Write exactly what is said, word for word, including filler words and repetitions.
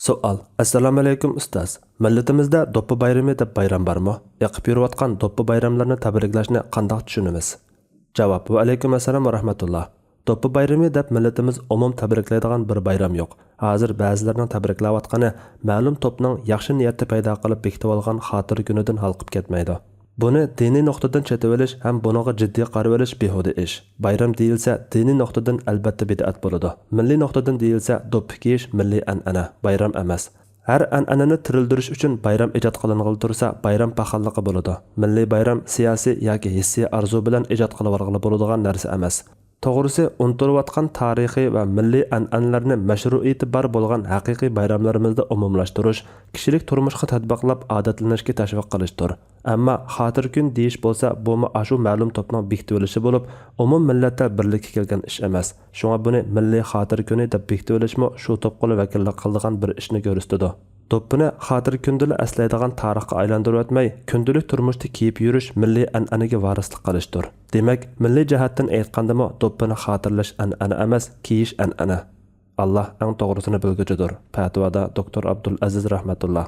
سوئال. ئەسسالامۇئەلەيكۇم ئۇستاز. مىللىتىمىزدە دوپپا بايرىمى دەپ بايرام بارمۇ؟ ئېقىپ يۈرۈۋاتقان دوپپا بايراملىرىنى تەبرىكلەشنى قانداق چۈشىنىمىز؟ جاۋاب. ۋەئەلەيكۇم ئەسسالام ۋە رەھمەتۇللا. دوپپا بايرىمى دەپ مىللىتىمىز ئومۇم تەبرىكلەيدىغان بىر بايرام يوق. ھازىر بەزىلەرنىڭ تەبرىكلەۋاتقىنى مەلۇم توپنىڭ ياخشى نىيەتتە پەيدا قىلىپ بېكىتىۋالغان خاتىرە كۈنىدىن ھالقىپ كەتمەيدۇ. بۇنى دىنىي نۇقتىدىن چېتىۋېلىش ھەم بۇنىڭغا جىددىي قارىۋېلىش بىھۇدە ئىش. بايرام دېيىلسە، دىنىي نۇقتىدىن ئەلبەتتە بىدئەت بولىدۇ. مىللىي نۇقتىدىن دېيىلسە، دوپپا كىيىش مىللىي ئەنئەنە، بايرام ئەمەس. ھەر ئەنئەنىنى تىرىلدۈرۈش ئۈچۈن بايرام ئىجاد قىلىنغىلى تۇرسا، بايرام پاخاللىقى بولىدۇ. مىللىي بايرام سىياسىي ياكى ھېسسىي ئارزۇ بىلەن ئىجاد قىلىۋالغىلى بولىدىغان نەرسە ئەمەس. توغرىسى، ئۇنتۇلۇۋاتقان تارىخىي ۋە مىللىي ئەنئەنىلەرنى مەشرۇئىيىتى بار بولغان ھەقىقىي بايراملىرىمىزدا ئومۇملاشتۇرۇش، كىشىلىك تۇرمۇشقا تەتبىقلاپ ئادەتلىنىشكە تەشۋىق قىلىشتۇر. ئەمما خاتىرە كۈن دېيىش بولسا، بۇمۇ ئاشۇ مەلۇم توپنىڭ بېكىتىۋېلىشى بولۇپ، ئومۇم مىللەتلەر بىرلىككە كېلگەن ئىش ئەمەس. شۇڭا بۇنى مىللىي خاتىرە كۈنى دەپ بېكىتىۋېلىشمۇ شۇ توپقىلا ۋەكىللىك قىلىدىغان بىر ئىشنى كۆرسىتىدۇ. دوپپىنى خاتىرە كۈندىلا ئەسلەيدىغان تارىخقا ئايلاندۇرۇۋەتمەي، كۈندىلىك تۇرمۇشتا كىيىپ يۈرۈش مىللىي ئەنئەنىگە ۋارىسلىق قىلىشتۇر. دېمەك، مىللىي جەھەتتىن ئېيتقاندىمۇ، دوپپىنى خاتىرىلەش ئەنئەنە ئەمەس، كىيىش ئەنئەنە. ئاللا ئەڭ توغرىسىنى بىلگۈچىدۇر. پەتىۋادا دوكتور ئابدۇلئەزىز رەھمەتۇللا.